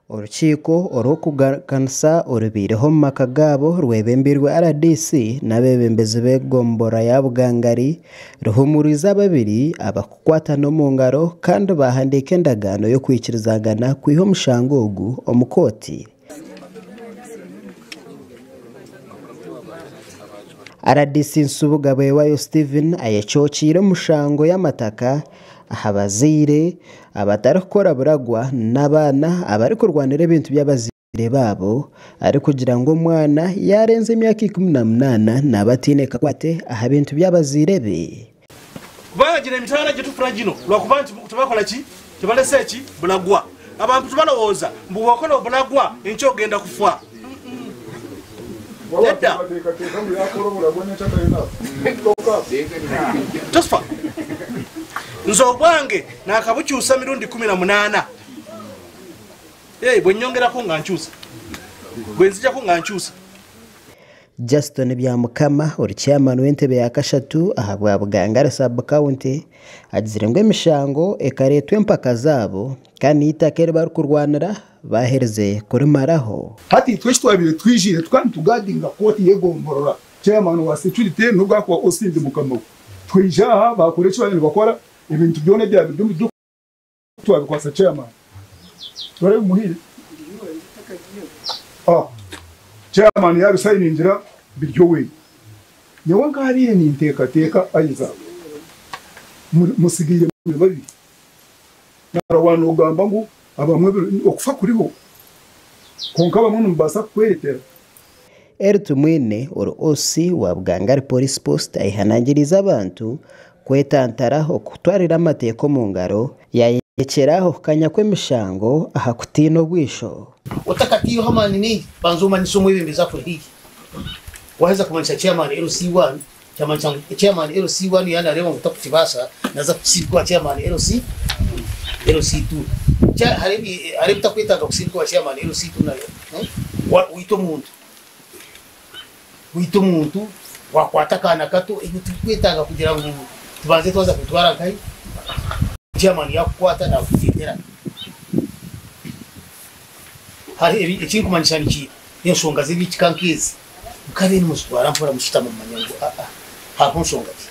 Orukiiko orw'okugarukanisa orubaireho omu maka gaabo rwebembeirwe RDC n'abeebembezi b'egomborora ya Bugangari ruhumuriize ababiri aba kukwatana omu ngaro kandi baahandiika endagaano y'okwikirizangana kwiha omushango ogu omu kooti. Rdc Nsubuga Bwewayo Stephen ayecookiire omushango y'amataka aha bazaire abatarikukora buragwa n'abaana abarikurwanira ebintu by'abazaire baabo arikugira ngu omwana yaarenza emyaka 18 naaba ataine kakwate aha bintu by'abazaire be. Kubanga gino emitawaana gye tufuna gino lwakuba nti tebakola ki? Tebalese ki? Bulagwa. Abantu tebalowooza mbu bw'okola obulagwa enkya ogenda kufa. Nedda. Tofa. Nze obwange naakabukyusa mirundi 18. Bwe nnyongerako nga nkyusa, bwe nzigyako nga nkyusa. Justin Byamukama ori chairman w'entebe ya kashatu ahabwa Bugangari sub county agizire ngu emishango ekareetwa empaka zaabo kandi n'eitaka eri barikurwanira baaherize kurimaraho. Hati itwe eki twabaire twijire tukaba nitugaadinga kooti y'egomborora, chairman wa security n'obu akuba OC ndi mukama we. Twija aha baakora eki baabaire nibakora, ebintu byona ebyabaire biri omu duka twabikwatsa chairman. Twarabimuhaire. Ah, chairman yaabisayiningira biri owe. Nyowe nkaabaire ninteekateeka Isaac, musigaire muri babiri. Waaba noogamba ngu abamwe okufa kuriho, kwonka abamwe nimubaasa kukweretera. Elly Tumwine ori OC wa Bugangari Police Post ayehanangiriize abantu kwetantara okutwarira amateeka omu ngaro yayekyera okukanya kw'emishango aha kutiina obwisho. Otakataireho amaani maingi, banza omanyise omwebembezi akuri haihi. Waaheza kumanyisa chairman LC1, kyamanyisa ngu chairman LC1 yaaba naareeba ngu takukibaasa, naaza kukusindika owa chairman LC, LC2. Kya hariho ebi hariho ebitakwetaaga kusindika owa chairman LC2 na wa waita omuntu, waita omuntu, wakwata akaana kato, ebyo tibirikwetaaga kugira ngu tubanze twaza kubitwara nkahi? Chairman yaakukwata naakugyendera. Hariho ebi ekinkumanyisa niki, enshonga z'ebihika nk'ezi mukabe nimuzitwara mpora mushutama mumanya ngu aa hariho nshonga ki.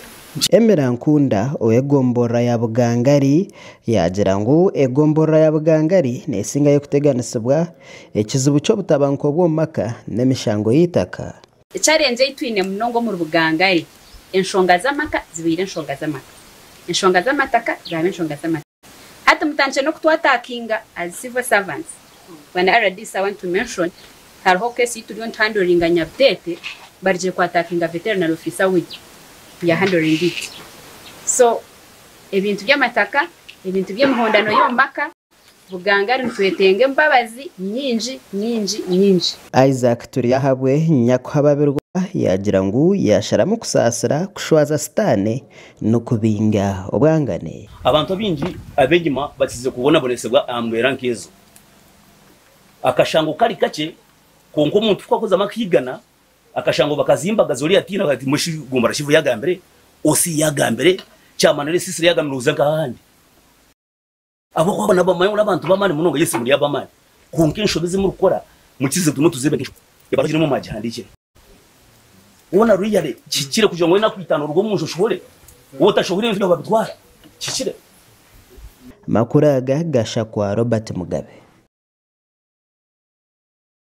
Emira Nkunda ow'egomborora ya Bugangari yaagira ngu egomborora ya Bugangari neesingayo kuteganisibwa ekizibu ky'obutabanguko bw'omu maka n'emishango y'eitaka. Echarengi ei twine munonga omuri Bugangari, enshonga z'amaka zibaire enshonga z'amaka. Enshonga z'amataka zaaba enshonga z'amataka. Hati mutandikire n'okutwatakinga as civil servants. Bwana rdc I want to mention hariho case ei turiyo nituhandoringa Nyabutete barugire kwatakinga veterinary officer waitu. We are handling it. So ebintu by'amataka, ebintu by'emihondano y'omu maka, Bugangari nitwetenga embabazi nyingi nyingi nyingi. Isaac Turyahabwe nyakuhababirwa yaagira ngu yaasharamu kusaasira kushwaza sitaane n'okubinga obwangane. Abantu abaingi ab'enyima bakize kubonabonesibwa aha mbeera nk'ezo. Akashango kari kakye, kwonka omuntu ku akuzamu akaigana, akashango bakazimbagaza oriya atiina ati mbwenu shi Gombora Shivu yaagambire, Osi yaagambire, Chairman Sisira yaagambire oza nkaha ahandi. Ahabw'okuba nibamanya ngu n'abantu b'amaani munonga, Yes, muri ab'amaani, kwonka enshobi ezi murikukora mukize tumwe tuzibe nk'enshobi. Ebaruha egi nimwo mwagihandiikire. Woona really kihikire kugira ngu enaku itaano oruge omu nju oshohore? Waaba otashohoire ebintu byawe babitwara? Kihikire? Amakuru aga gashakwa Robert Mugabe.